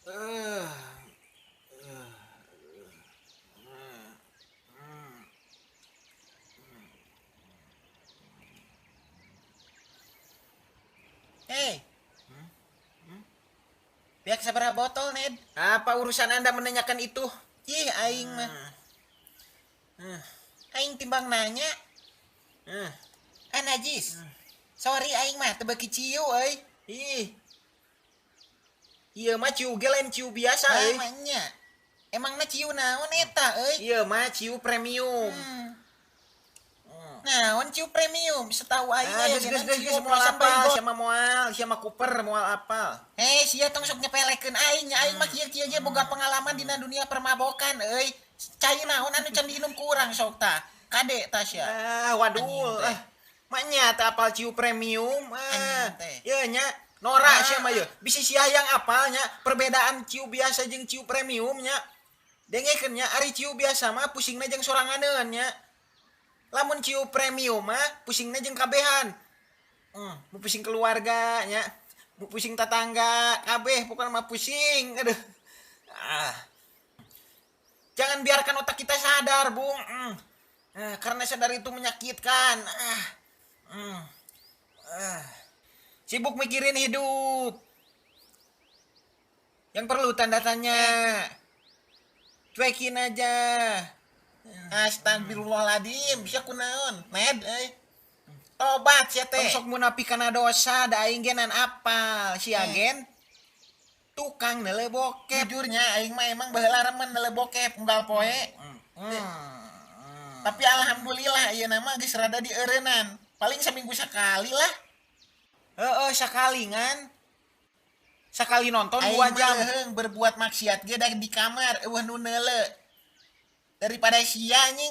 Hei. Biak sabaraha botol, Ned? Apa urusan Anda menanyakan itu? Ih, aing mah. Aing timbang nanya. Ah, najis. Sorry aing mah teu beuki ciu euy. Ih. Ieu mah ciu ge lain ciu biasa euy. Mah nya. Emangna ciu naon eta euy? Ieu mah ciu premium. Naon ciu premium? Setahu aing Ah, mah geus geus ya geus ciu geus moal oplosan apal, baygon. sia mah moal, sia mah kuper moal apal. Hei, sia tong sok nyepelekeun aing nya, aing mah kieu-kieu ge boga pengalaman dina dunia permabokan euy. Cai naon anu can diinum ku urang sok tah. Kade tah sia. Ah, wadul. Anjing teh. Ah, maknya teu apal ciu premium. Ah, Anjing teh. Ieu nya norak Ah. sia mah ieu. Bisi sia yang apal nya perbedaan ciu biasa jeung ciu premium nya. Dengekeun nya ari ciu biasa mah pusingna jeung soranganeun nya. Lamun ciu premium mah pusingna jeung kabehan. Mu pusing keluarga nya, mu pusing tetangga, kabeh pokokna mah pusing. Aduh. Ah. Jangan biarkan otak kita sadar, Bung. Ah, karena sadar itu menyakitkan. Ah. Ah. Sibuk mikirin hidup. Yang perlu tanda tanya. Cuekin aja. Astagfirullahaladzim, bisa kunaon, Ned euy. Tobat sia teh. Tong sok munafik kana dosa, da aing ge nan apal. Sia gen tukang neuleuh bokep. Jujurnya aing mah emang baheula remen neuleuh bokep unggal poe. Tapi alhamdulillah ieu nama geus rada dieureunnan. Paling seminggu sekali lah. Heeh, sakali ngan. Sakali nonton Aing 2 mah jam. leuheung berbuat maksiat ge da di kamar eueuh nu neuleuh. Daripada sia anjing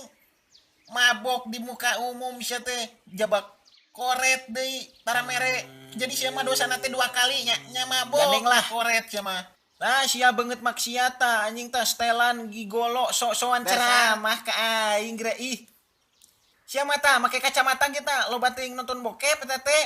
mabok di muka umum sia teh jabak koret deui tara mere. Jadi sia mah dosana teh 2 kali nya, nya mabok. Gandeng lah. Koret sia mah. Lah sia beungeut maksiat tah anjing tah setelan gigolo sok-sokan Dasar. ceramah ka aing geura ih. Sia mah tah make kacamata kita loba teuing nonton bokep eta teh.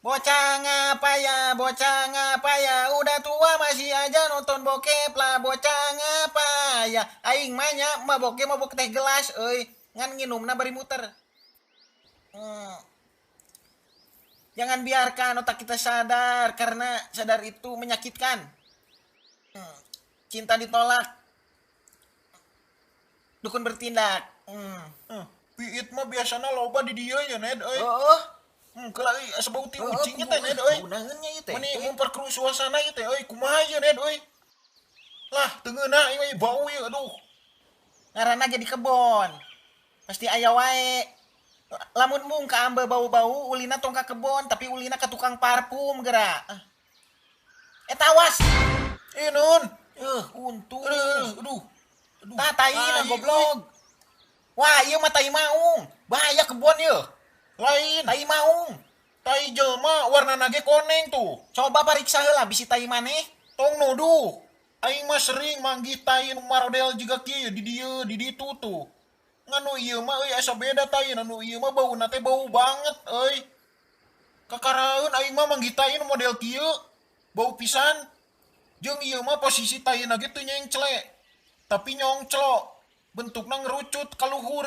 Bocah ngapa ya, bocah ngapa ya, udah tua masih aja nonton bokep lah, bocah ngapa ya. Aing mah nya maboknya mabok teh gelas euy, ngan nginumna bari muter. Jangan biarkan otak kita sadar karena sadar itu menyakitkan. Cinta ditolak. Dukun bertindak. Piit mah biasana loba di dieu nya Ned euy. Heeh. Keula euy asa bau ti ucing teh Ned euy. Kunaon nya ieu teh? Meni memperkeruh suasana ieu teh euy, kumaha ieu Ned euy? Lah, teu ngeunah ieu bau ieu aduh. Ngaranna jadi kebon. Pasti aya wae. Lamun mung ka ambe bau-bau ulina tong ka kebon tapi ulina ka tukang parfum geura. Eta awas. Ih nun. Untung. Aduh, aduh. Aduh. Tah tai na Tai, goblok. Wah, ieu mah tai maung. Bahaya kebon ieu. Lain. Tai maung. Tai jelema warnana ge koneng tuh. Coba pariksa heula bisi tai maneh. Tong nuduh. Aing mah sering manggih tai nu marodel jiga kieu di dieu di ditu tuh. Ngan nu ieu mah euy asa beda tai, nu ieu mah bauna teh bau banget euy. Kakaraeun aing mah manggih tai nu model kieu. Bau pisan. Jeung ieu mah posisi taina ge teu nyengcle. Tapi nyongclo. Bentukna ngerucut ka luhur.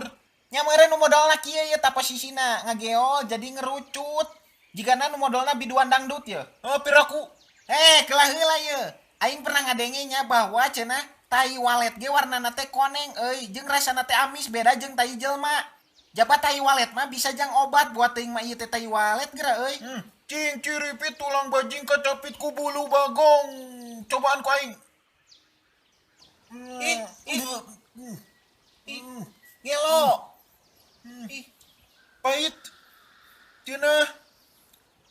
Nya meureun nu modalna kieu ye tah posisina ngageol jadi ngerucut. Jigana nu modalna biduan dangdut ye. Heuh piraku. Kelah heula ye. Aing pernah ngadenge nya bahwa cenah tai walet ge warnana teh koneng euy jeung rasana teh amis beda jeung tai jelema. Jaba tai walet mah bisa jang obat buat teuing mah ieu teh tai walet geura euy. Cing ciripit tulang bajing kacapit ku bulu bagong. Cobaan ku aing. Ih, ih. Ih, ngelo. Ih, Pahit. Cenah.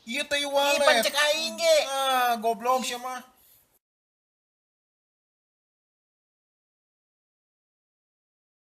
Ieu tai ih walet. pancek aing ge. Ah, goblok sia mah.